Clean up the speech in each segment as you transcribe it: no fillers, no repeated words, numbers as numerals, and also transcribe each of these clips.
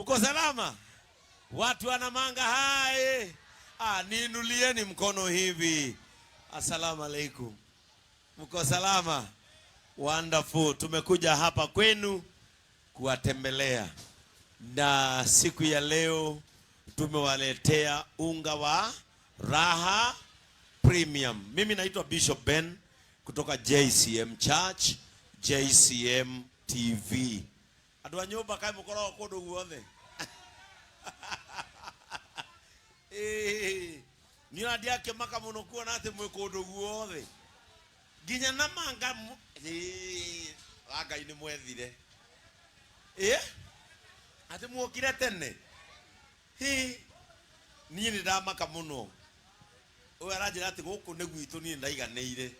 Mko salama? Watu wa Namanga hai. Ah, niinulieni mkono hivi. Asalamu alaikum. Mko salama? Wonderful. Tumekuja hapa kwenu kuwatembelea, na siku ya leo tumewaletea unga wa Raha Premium. Mimi naitwa Bishop Ben kutoka JCM Church, JCM TV. Andũ a nyũmba kaĩ mũkoragwo kũndũ guothe. Ĩĩ, niĩ ona ndiakĩmaka mũno kuona atĩ mwĩ kũndũ guothe nginya na manga. Ĩĩ, wa Ngai nĩ mwethire. Ĩ, atĩ muokire tene. Hĩ, niĩ nĩ ndamaka mũno. Ũyũ aranjĩra atĩ gũkũ nĩ gwitũ, niĩ ndaiganĩire.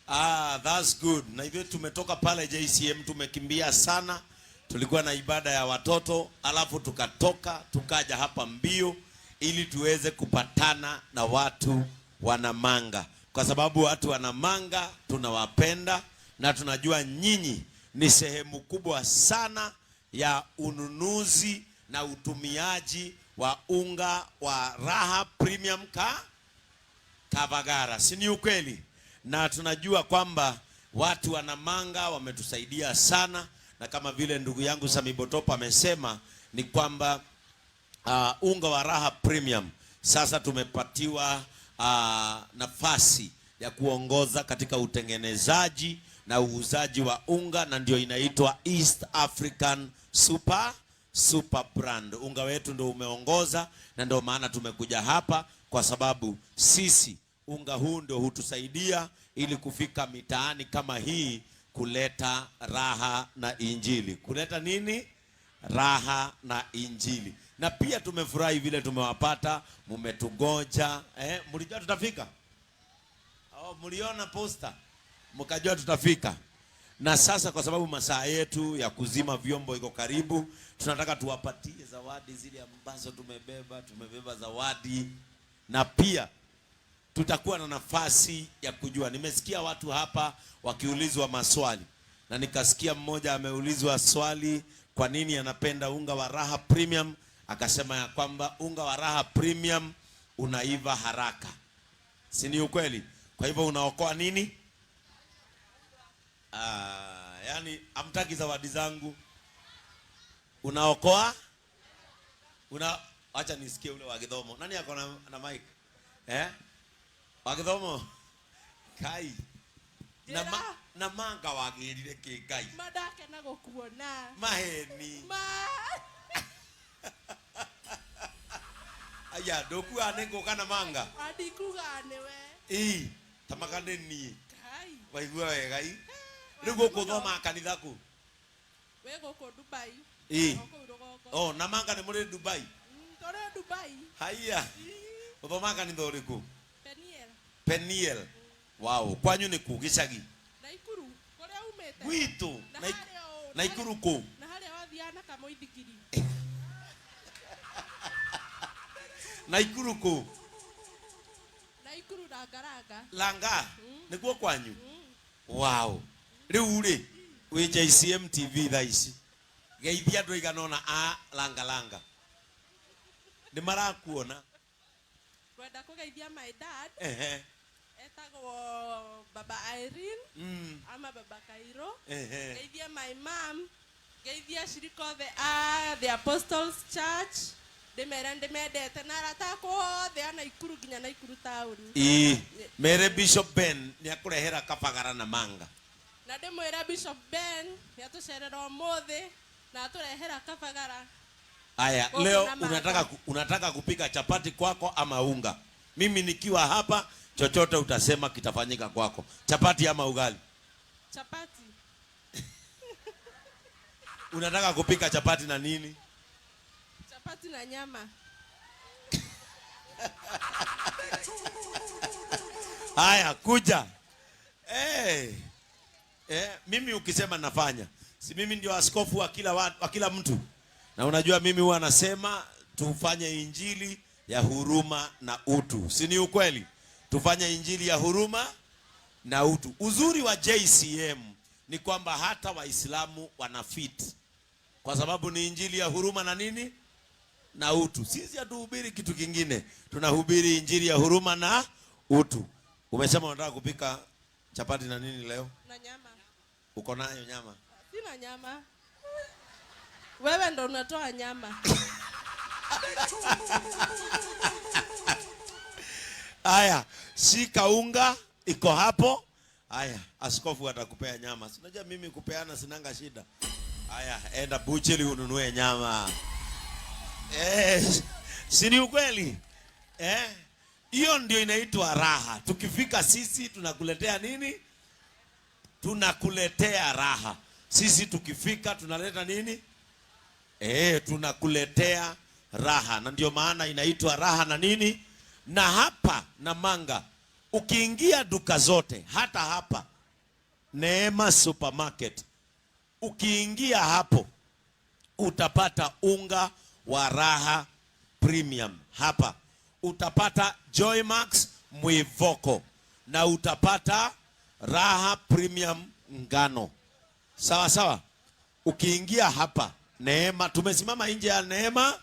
Ah, that's good. Na ithuĩ tumetoka pale JCM, tumekimbia sana. Tulikuwa na ibada ya watoto, alafu tukatoka tukaja hapa mbio ili tuweze kupatana na watu wa Namanga, kwa sababu watu wa Namanga tunawapenda na tunajua nyinyi ni sehemu kubwa sana ya ununuzi na utumiaji wa unga wa Raha Premium ka Kavagara, si ni ukweli? Na tunajua kwamba watu wa Namanga wametusaidia sana, na kama vile ndugu yangu Sami Botopa amesema ni kwamba unga wa Raha Premium sasa tumepatiwa nafasi ya kuongoza katika utengenezaji na uuzaji wa unga, na ndio inaitwa East African Super Super Brand. Unga wetu ndio umeongoza, na ndio maana tumekuja hapa, kwa sababu sisi unga huu ndio hutusaidia ili kufika mitaani kama hii kuleta raha na injili. Kuleta nini? Raha na injili. Na pia tumefurahi vile tumewapata, mumetugoja. Eh, mlijua tutafika? Oh, mliona poster mkajua tutafika. Na sasa kwa sababu masaa yetu ya kuzima vyombo iko karibu, tunataka tuwapatie zawadi zile ambazo tumebeba. Tumebeba zawadi na pia tutakuwa na nafasi ya kujua. Nimesikia watu hapa wakiulizwa maswali na nikasikia mmoja ameulizwa swali, kwa nini anapenda unga wa Raha Premium? Akasema ya kwamba unga wa Raha Premium unaiva haraka, si ni ukweli? Kwa hivyo unaokoa nini? Ah, yani amtaki zawadi zangu, unaokoa una, acha nisikie ule wa Githomo. Nani ako na mic? Eh? Wa Githomo. Kai. Na, na manga wagĩrire kĩ Ngai? Mandakena gũkuona. Maheni. Ma. Aya, ndũkuaga nĩ ngũka na manga. Andikuga nĩwe. Ii, tamaka nĩ niĩ. Kai. Waigua wega i. Rĩu gũkũ thomaga kanitha kũ? Wĩ gũkũ Dubai. Ii. O kũu rũgongo. Oh, na manga nĩ mũrĩ Dubai. Tũrĩ Dubai. Haiya. Ũthomaga kanitha ũrĩkũ? Peniel. Peniel. Wow, kwanyu nĩ kũ gĩcagi? Naikuru. Kũrĩa umĩte. Gwitũ. Na harĩa Naikuru kũ? Na harĩa wathiaga na kamũithikiri. Naikuru kũ? Naikuru Langalanga. Langa. Nĩkuo kwanyu? Wow. Rĩu rĩ, wĩ JCM TV thaa ici. Geithia andũ aigana ũna a Langalanga. Nĩ marakuona. Ngwenda kũgeithia my dad. Ehe. Etagwo Baba Irene. Ama Baba Kairo. Ehe. Ngeithia my mom. Ngeithia ashirika othe a The Apostles Church. Ndĩmere ndĩmendete na arata akwa othe a Naikuru nginya Naikuru town. Ii, mere Bishop Ben nĩ akũrehera kabagara na manga. Na ndĩmwĩre Bishop Ben nĩ atũcerera ũmũthĩ na atũrehera kabagara. Aya, Gũkũ leo na manga. unataka kupika chapati kwako ama unga? Mimi nikiwa hapa chochote utasema kitafanyika kwako. Chapati ama ugali? Chapati. Unataka kupika chapati na nini? Chapati na nyama. Haya, kuja. Hey. Mimi ukisema nafanya. Si mimi ndio askofu wa kila mtu. Na unajua mimi huwa nasema tufanye injili ya huruma na utu. Si ni ukweli? Tufanye injili ya huruma na utu. Uzuri wa JCM ni kwamba hata Waislamu wanafit. Kwa sababu ni injili ya huruma na nini? Na utu. Sisi hatuhubiri kitu kingine, tunahubiri injili ya huruma na utu. Umesema unataka kupika chapati na nini leo? Na nyama. Uko nayo nyama? Sina nyama. Wewe ndo unatoa nyama. Aya, shika unga iko hapo. Aya, askofu atakupea nyama. Si unajua mimi kupeana sinanga shida. Aya, enda bucheli ununue nyama. Si ni ukweli? Hiyo ndio inaitwa raha. Tukifika sisi tunakuletea nini? Tunakuletea raha. Sisi tukifika tunaleta nini? Tunakuletea raha. Na ndio maana inaitwa raha na nini? Na hapa Namanga, ukiingia duka zote, hata hapa Neema Supermarket, ukiingia hapo utapata unga wa Raha Premium. Hapa utapata Joymax Mwivoko na utapata Raha Premium ngano. Sawa sawa. Ukiingia hapa Neema, tumesimama nje ya Neema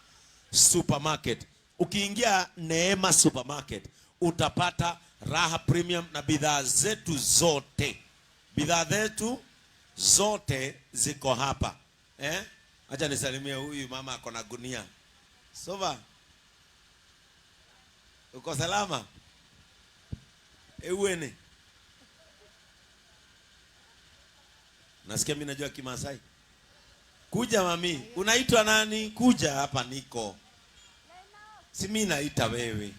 Supermarket. Ukiingia Neema Supermarket utapata Raha Premium na bidhaa zetu zote. Bidhaa zetu zote ziko hapa. Acha nisalimie huyu mama ako na gunia. Sova. Uko salama? Ewene. Nasikia mimi najua Kimasai. Kuja mami, unaitwa nani? Kuja hapa niko. Si mimi naita wewe.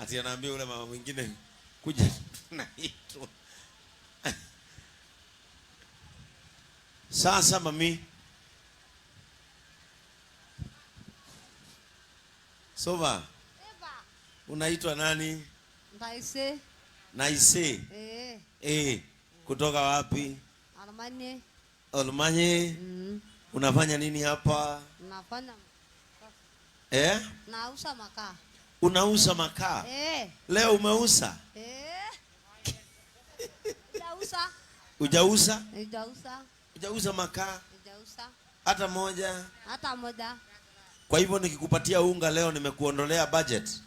Ati anaambia yule mama mwingine kuja naitwa. Sasa mami. Sova. Unaitwa nani? Naise. Naise. Kutoka wapi? Olmanye. Olmanye. Unafanya nini hapa? Nafanya. Nauza makaa. Unauza makaa? Leo umeuza? Hujauza. Hujauza? Hujauza. Hujauza makaa? Hujauza. Hata moja? Hata moja. Kwa hivyo nikikupatia unga leo nimekuondolea budget.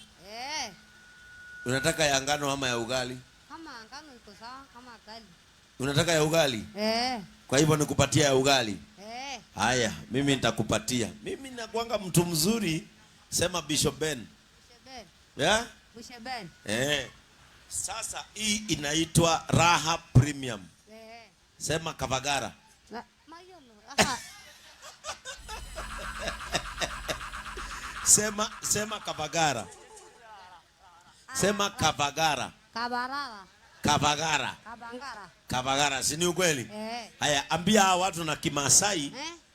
Unataka ya ngano ama ya ugali? Kama ngano iko sawa, kama ugali. Unataka ya ugali? Kwa hivyo nikupatia ya ugali? Haya, mimi nitakupatia. Mimi nakuanga mtu mzuri, sema Bishop Ben. Bishop Ben. Yeah? Bishop Ben. Sasa hii inaitwa Raha Premium. Sema Kavagara. Na, mayono, aha. Sema Kavagara. Sema Kavagara. Kabarara. Kavagara. Kabangara. Kavagara, si ni ukweli? Haya, ambia hawa watu na Kimasai,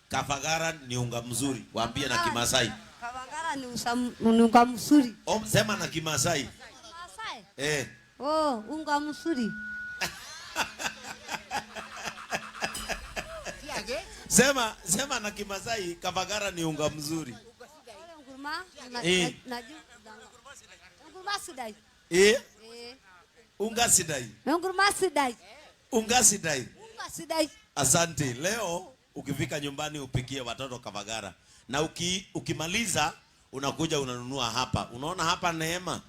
Kavagara ni unga mzuri. Waambie na Kimasai. Kavagara ni unga mzuri. Oh, sema na Kimasai. Kimasai? Oh, unga mzuri. Sema na Kimasai, Kavagara ni unga mzuri. Nguruma, na nguruma sidai. Unga sidai. Nguruma sidai. Unga sidai. Unga sidai. Asante. Leo ukifika nyumbani upikie watoto Kavagara. Na ukimaliza unakuja unanunua hapa. Unaona hapa Neema?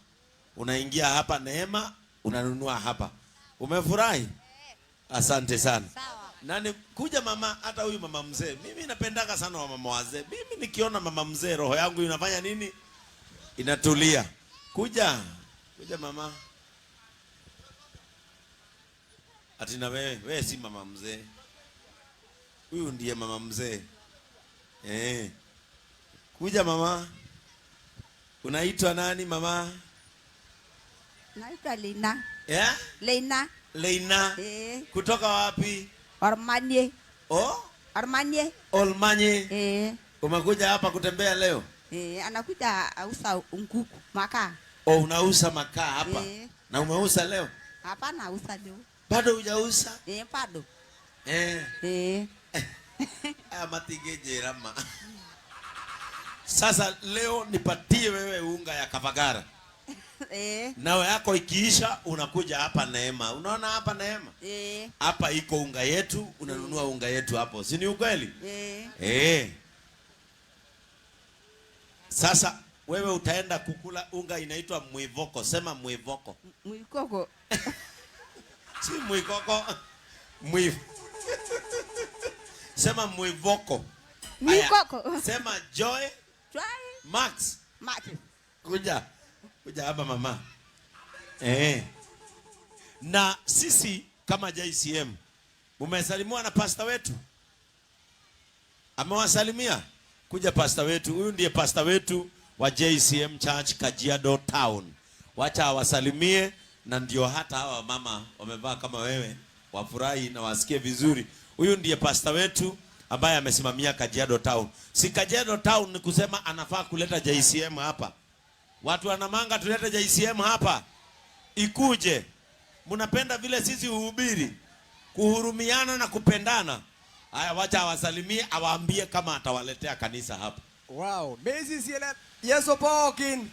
Unaingia hapa Neema, unanunua hapa. Umefurahi? Asante sana. Sawa. Nani kuja mama, hata huyu mama mzee. Mimi napendaga sana wamama wazee. Mimi nikiona mama mzee roho yangu inafanya nini? Inatulia. Kuja. Kuja mama. Ati na wewe, wewe si mama mzee. Huyu ndiye mama mzee. Kuja mama. Unaitwa nani mama? Naitwa Lina. Yeah? Lina. Lina. Kutoka wapi? Ormanye. Oh? Ormanye. Olmanye. Umekuja hapa kutembea leo? Anakuja ausa nguku, makaa. Oh, unauza makaa hapa? Na umeuza leo? Hapana, nauza leo. Bado hujauza? Bado. Aya, matingeje rama. Sasa leo nipatie wewe unga ya Kavagara. Eh. Nawe yako ikiisha unakuja hapa Neema. Unaona hapa Neema? Eh. Hapa iko unga yetu, unanunua unga yetu hapo. Si ni ukweli? Eh. Eh. Sasa wewe utaenda kukula unga inaitwa mwivoko. Sema mwivoko. Mwikoko. Si mwikoko. Sema mwivoko. Mwikoko. Aya, sema Joy. Joy. Max. Max. Kuja. Kuja hapa mama. Eh. Na sisi kama JCM mumesalimiwa na pasta wetu. Amewasalimia. Kuja pasta wetu. Huyu ndiye pasta wetu wa JCM Church Kajiado Town. Wacha awasalimie, na ndio hata hawa mama wamevaa kama wewe wafurahi na wasikie vizuri. Huyu ndiye pasta wetu ambaye amesimamia Kajiado Town. Si Kajiado Town ni kusema anafaa kuleta JCM hapa. Watu wa Namanga tulete JCM hapa. Ikuje. Mnapenda vile sisi huhubiri, kuhurumiana na kupendana. Haya, wacha awasalimie, awaambie kama atawaletea kanisa hapa. Wow, meisisiele Yesu pookin.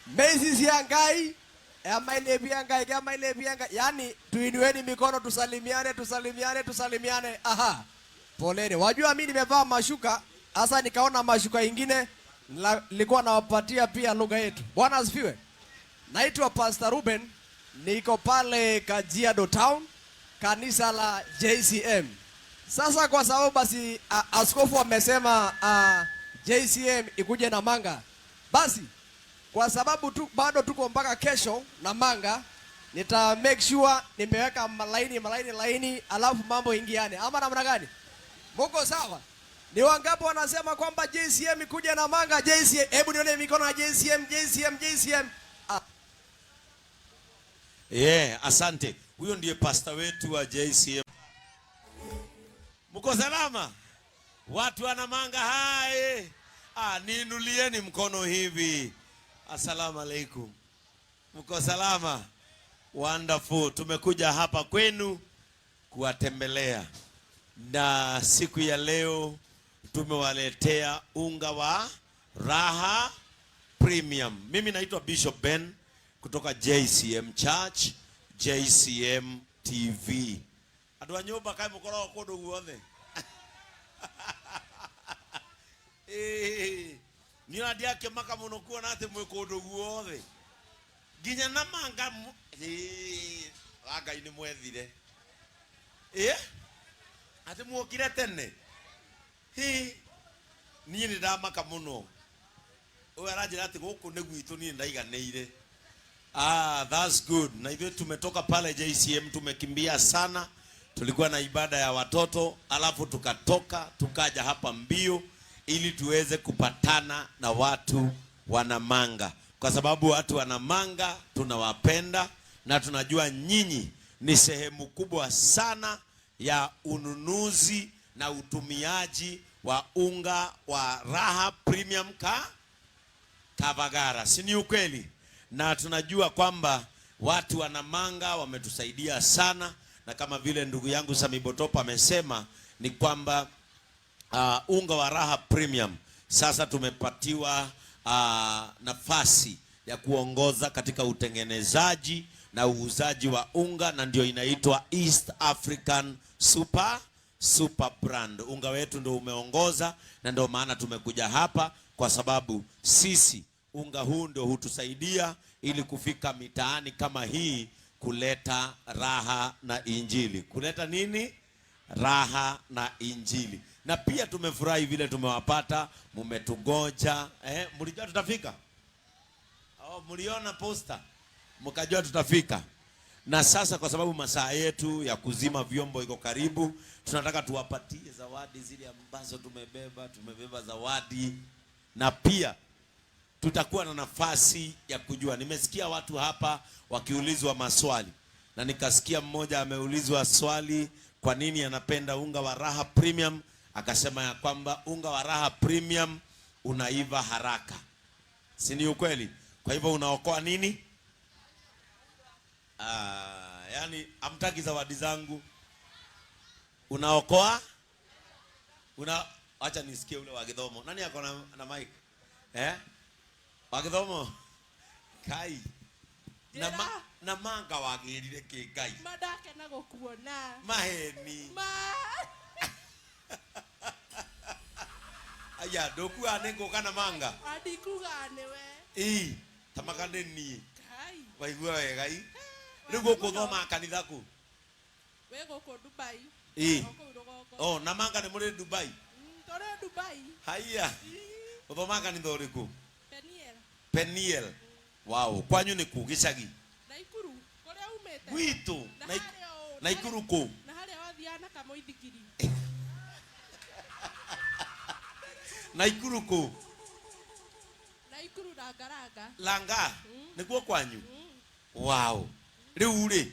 Meisisi Ngai. Amailepia Ngai, amailepia Ngai. Yaani tuinueni mikono tusalimiane, tusalimiane, tusalimiane. Aha. Poleni. Wajua mimi nimevaa mashuka, hasa nikaona mashuka ingine nilikuwa nawapatia pia lugha yetu. Bwana asifiwe. Naitwa Pastor Ruben, niko pale Kajiado Town, kanisa la JCM. Sasa kwa sababu basi askofu amesema JCM ikuje na manga. Basi kwa sababu tu bado tuko mpaka kesho na manga, nita make sure nimeweka malaini malaini laini, alafu mambo ingiane. Ama namna gani? Muko sawa? Ni wangapi wanasema kwamba JCM ikuje na manga? JCM, hebu nione mikono ya JCM, JCM, JCM. Yeah, asante. Huyo ndiye pastor wetu wa JCM. Mko salama? Watu wa Namanga hai. Niinulieni mkono hivi. Asalamu alaikum. Mko salama? Wonderful. Tumekuja hapa kwenu kuwatembelea. Na siku ya leo tumewaletea unga wa Raha Premium. Mimi naitwa Bishop Ben kutoka JCM Church, JCM TV. Andu a nyumba kae mukoragwo kundu guothe. Ni ona ndiakĩmaka mũno kuona atĩ mwĩ kũndũ guothe. Nginya na manga wa Ngai nĩ mwethire. Atĩ muokire tene. Hi, niĩ nĩ ndamaka mũno. Ũyũ aranjĩra atĩ gũkũ nĩ gwitũ niĩ ndaiganĩire. That's good. Na hivyo tumetoka pale JCM, tumekimbia sana. Tulikuwa na ibada ya watoto, alafu tukatoka, tukaja hapa mbio ili tuweze kupatana na watu wa Namanga. Kwa sababu watu wa Namanga tunawapenda na tunajua nyinyi ni sehemu kubwa sana ya ununuzi na utumiaji wa unga wa Raha Premium Kavagara. Si ni ukweli? Na tunajua kwamba watu wa Namanga wametusaidia sana, na kama vile ndugu yangu Sami Botopa amesema ni kwamba unga wa Raha Premium sasa tumepatiwa nafasi ya kuongoza katika utengenezaji na uuzaji wa unga, na ndio inaitwa East African Super Brand. Unga wetu ndio umeongoza, na ndio maana tumekuja hapa, kwa sababu sisi unga huu ndio hutusaidia ili kufika mitaani kama hii kuleta raha na injili. Kuleta nini? Raha na injili. Na pia tumefurahi vile tumewapata, mmetugoja. Mlijua tutafika? Oh, mliona poster mkajua tutafika. Na sasa kwa sababu masaa yetu ya kuzima vyombo iko karibu, tunataka tuwapatie zawadi zile ambazo tumebeba. Tumebeba zawadi, na pia tutakuwa na nafasi ya kujua. Nimesikia watu hapa wakiulizwa maswali, na nikasikia mmoja ameulizwa swali, kwa nini anapenda unga wa Raha Premium? Akasema ya kwamba unga wa Raha Premium unaiva haraka. Si ni ukweli? Kwa hivyo unaokoa nini? Yani hamtaki zawadi zangu. Unaokoa? Acha nisikie ule wa Githomo. Nani ako na mic? Wa Githomo? Kai. Na manga wagirire ki Ngai. Ma ndakena gukuona. Maheni. Ma. Aya ndukuga nĩ ngũka na manga. Andikuga nĩwe. Ii, ta manga nĩ niĩ. Ngai. Waigua wega i. Rĩu gũkũ kanitha kũ? Wĩ gũkũ Dubai. Ii. O kũu rũgongo. Oh, na manga nĩ mũrĩ Dubai. Tũrĩ Dubai. Haiya. Ũthomaga kanitha ũrĩkũ? Peniel. Peniel. Wow, kwanyu nĩ kũ gĩcagi? Naikuru. Kũrĩa umĩte. Gwitũ. Na harĩa Naikuru kũ? Na harĩa wathiaga na kamũithikiri. Naikuru kũ? Naikuru Langalanga. Langa. Nĩkuo kwanyu? Wow. Rĩu rĩ,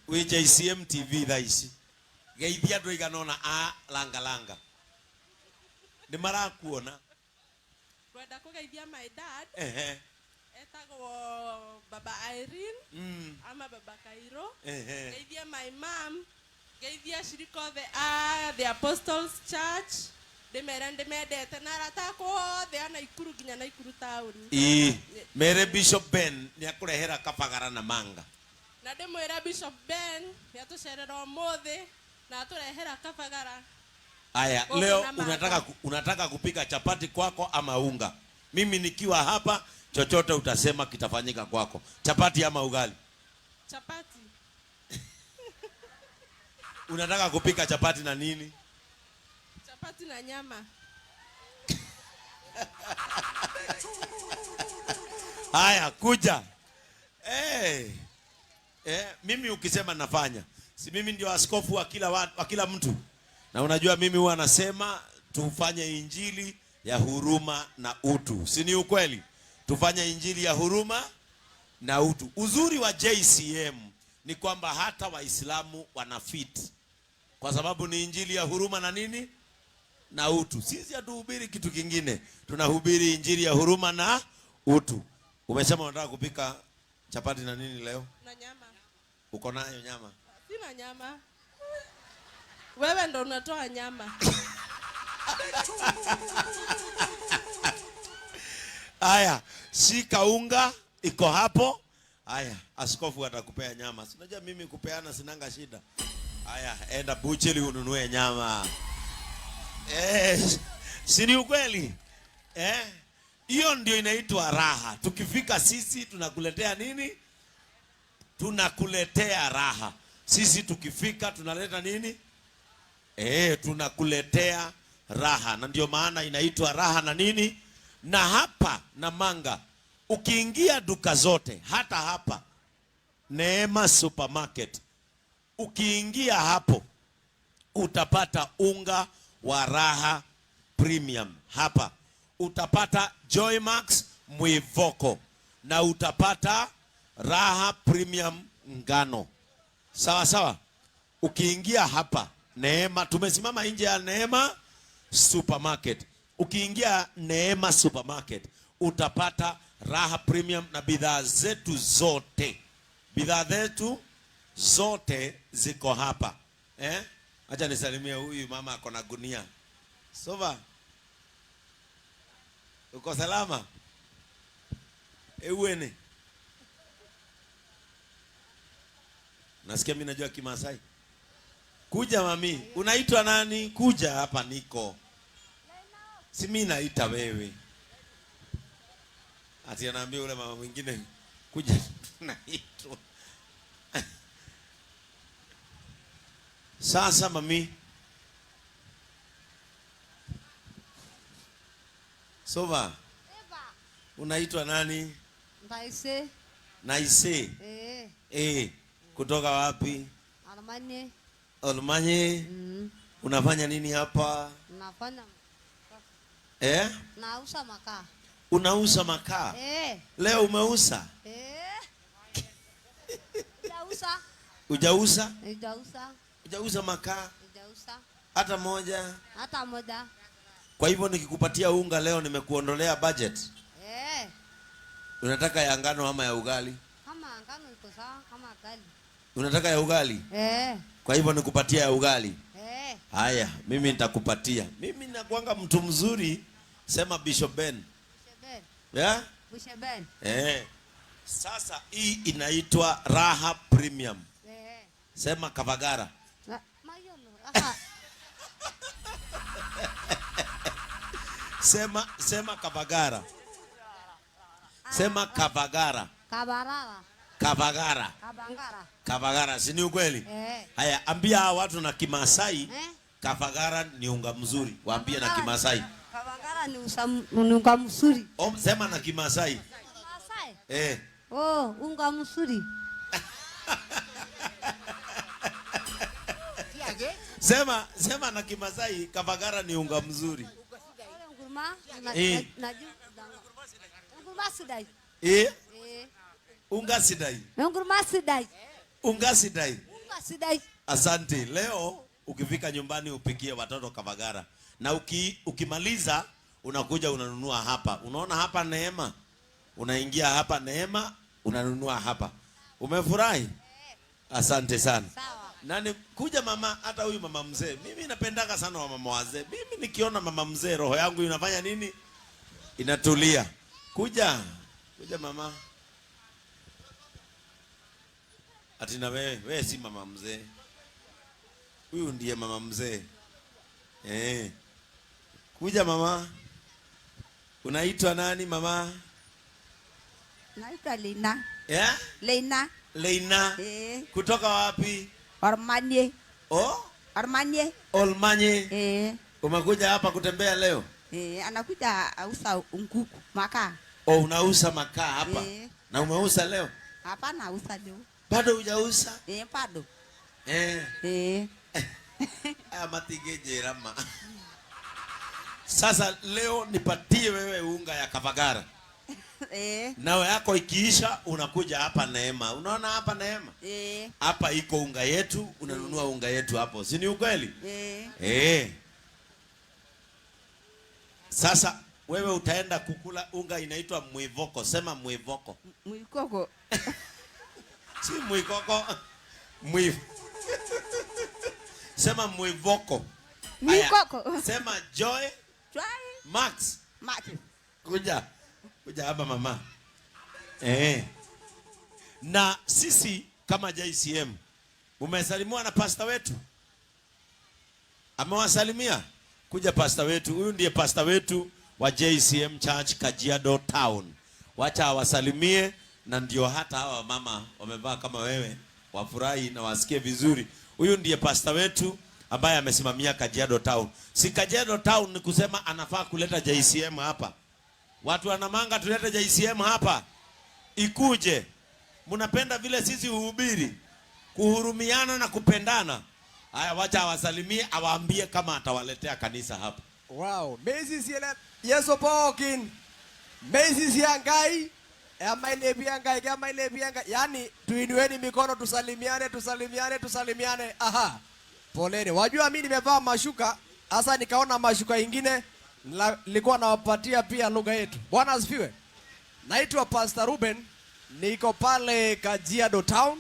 wĩ JCM TV thaa ici. Geithia andũ aigana ũna a Langalanga. Nĩ marakuona. Ngwenda kũgeithia my dad. Ehe. Etagwo Baba Irene. Ama Baba Kairo. Ehe. Geithia my mom. Geithia ashirika othe a The Apostles Church. Ndĩmere ndĩmendete na arata akwa othe a Naikuru nginya Naikuru town. Ii, mere Bishop Ben nĩ akũrehera kabagara na manga. Na ndĩmwĩre Bishop Ben nĩ atũcerera ũmũthĩ na atũrehera kabagara. Aya, Koko leo na manga. unataka kupika chapati kwako ama unga? Mimi nikiwa hapa chochote utasema kitafanyika kwako. Chapati ama ugali? Chapati. Unataka kupika chapati na nini? Chapati na nyama. Haya, kuja. Mimi ukisema nafanya. Si mimi ndio askofu wa kila mtu. Na unajua mimi huwa nasema tufanye injili ya huruma na utu. Si ni ukweli? Tufanye injili ya huruma na utu. Uzuri wa JCM ni kwamba hata Waislamu wanafit. Kwa sababu ni injili ya huruma na nini? Na utu. Sisi hatuhubiri kitu kingine. Tunahubiri injili ya huruma na utu. Umesema unataka kupika chapati na nini leo? Na nyama. Uko nayo nyama? Sina nyama. Wewe ndo unatoa nyama. Aya, shika unga iko hapo. Aya, askofu atakupea nyama. Si unajua mimi kupeana sinanga shida. Aya, enda bucheli ununue nyama. Si ni ukweli? Hiyo ndio inaitwa raha. Tukifika sisi tunakuletea nini? Tunakuletea raha. Sisi tukifika tunaleta nini? Tunakuletea raha. Na ndio maana inaitwa raha na nini? Na hapa Namanga, ukiingia duka zote, hata hapa Neema Supermarket, ukiingia hapo utapata unga wa Raha Premium. Hapa utapata Joymax Mwivoko na utapata Raha Premium ngano. Sawa sawa. Ukiingia hapa Neema, tumesimama nje ya Neema Supermarket. Ukiingia Neema Supermarket utapata Raha Premium na bidhaa zetu zote. Bidhaa zetu zote ziko hapa. Acha nisalimie huyu mama ako na gunia. Sova. Uko salama? Ewene. Nasikia mimi najua Kimasai. Kuja mami, unaitwa nani? Kuja hapa niko. Si mimi naita wewe. Ati anaambia yule mama mwingine kuja naitwa. Sasa mami. Sova. Unaitwa nani? Naise. Naise. Kutoka wapi? Almanye. Almanye. Unafanya nini hapa? Nafanya. Nauza makaa. Unauza makaa? Leo umeuza? Hujauza. Hujauza? Hujauza. Hujauza makaa? Hujauza. Hata moja? Hata moja. Kwa hivyo nikikupatia unga leo nimekuondolea budget. Unataka ya ngano ama ya ugali? Kama ngano iko sawa, kama ugali. Unataka ya ugali? Kwa hivyo nikupatia ya ugali. Haya, mimi nitakupatia. Mimi nakuanga mtu mzuri, sema Bishop Ben. Bishop Ben. Yeah? Bishop Ben. Sasa hii inaitwa Raha Premium. Eh. Sema Kavagara. Mayiolo. Aha. Sema Kavagara. Sema Kavagara. Kabarara. Kavagara. Kabangara. Kavagara, si ni ukweli? Eh. Haya, ambia hawa watu na Kimasai. Eh? Kavagara ni unga mzuri. Waambie na Kimasai. Kabangara ni unga mzuri. Sema na Kimasai. Kimasai? Eh. Oh, unga mzuri. Sema na Kimasai, Kavagara ni unga mzuri. Nguruma Eh. na nguruma sidai. Eh? Eh. Unga sidai. Nguruma sidai. Unga sidai. Unga sidai. Asante. Leo ukifika nyumbani upikie watoto Kavagara. Na ukimaliza unakuja unanunua hapa. Unaona hapa Neema? Unaingia hapa Neema, unanunua hapa. Umefurahi? Asante sana. Sawa. Nani kuja mama, hata huyu mama mzee. Mimi napendaga sana wamama wazee. Mimi nikiona mama mzee roho yangu inafanya nini? Inatulia. Kuja. Kuja mama. Ati na wewe, wewe si mama mzee. Huyu ndiye mama mzee. Eh. Kuja mama. Unaitwa nani mama? Naitwa Lina. Yeah? Lina. Leina. Eh. Kutoka wapi? Ormanye. Oh? Ormanye. Olmanye. Eh. Umekuja hapa kutembea leo? Eh, anakuja ausa unguku makaa. Oh, unauza makaa hapa. Eh. Na umeuza leo? Hapana, ausa leo. Bado hujauza? Eh, bado. Eh. Eh. Matigejera ma. Sasa leo nipatie wewe unga ya Kavagara. Eh. Nawe yako ikiisha unakuja hapa Neema. Unaona hapa Neema? Eh. Hapa iko unga yetu, unanunua unga yetu hapo. Si ni ukweli? Eh. Eh. Sasa wewe utaenda kukula unga inaitwa mwivoko. Sema mwivoko. Mwikoko. Si mwikoko. Sema mwivoko. Mwikoko. Sema Joy. Joy. Max. Max. Kuja. Kuja hapa mama. Eh. Na sisi kama JCM, umesalimiwa na pastor wetu? Amewasalimia? Kuja pastor wetu. Huyu ndiye pastor wetu wa JCM Church Kajiado Town. Wacha awasalimie, na ndio hata hawa mama wamevaa kama wewe wafurahi na wasikie vizuri. Huyu ndiye pastor wetu ambaye amesimamia Kajiado Town. Si Kajiado Town ni kusema anafaa kuleta JCM hapa. Watu wa Namanga tulete JCM hapa. Ikuje. Mnapenda vile sisi huhubiri, kuhurumiana na kupendana. Haya, wacha awasalimie, awaambie kama atawaletea kanisa hapa. Wow, Mezi siele Yesu pookin. Mezi siangai. Amailebiangai, amailebiangai. Yaani tuinueni mikono tusalimiane, tusalimiane, tusalimiane. Aha. Poleni. Wajua mimi nimevaa mashuka, hasa nikaona mashuka ingine nilikuwa nawapatia pia lugha yetu. Bwana asifiwe. Naitwa Pastor Ruben, niko pale Kajiado Town,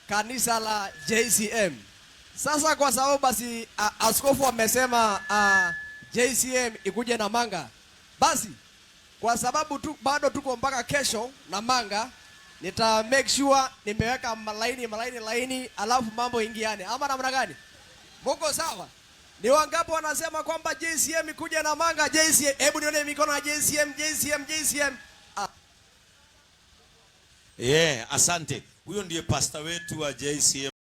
kanisa la JCM. Sasa kwa sababu basi askofu amesema JCM ikuje na manga. Basi kwa sababu tu, bado tuko mpaka kesho na manga, nita make sure nimeweka malaini malaini laini, alafu mambo ingiane. Ama namna gani? Muko sawa? Ni wangapi wanasema kwamba JCM ikuje na manga? JCM, hebu nione mikono ya JCM, JCM, JCM. Yeah, asante. Huyo ndiye pastor wetu wa JCM.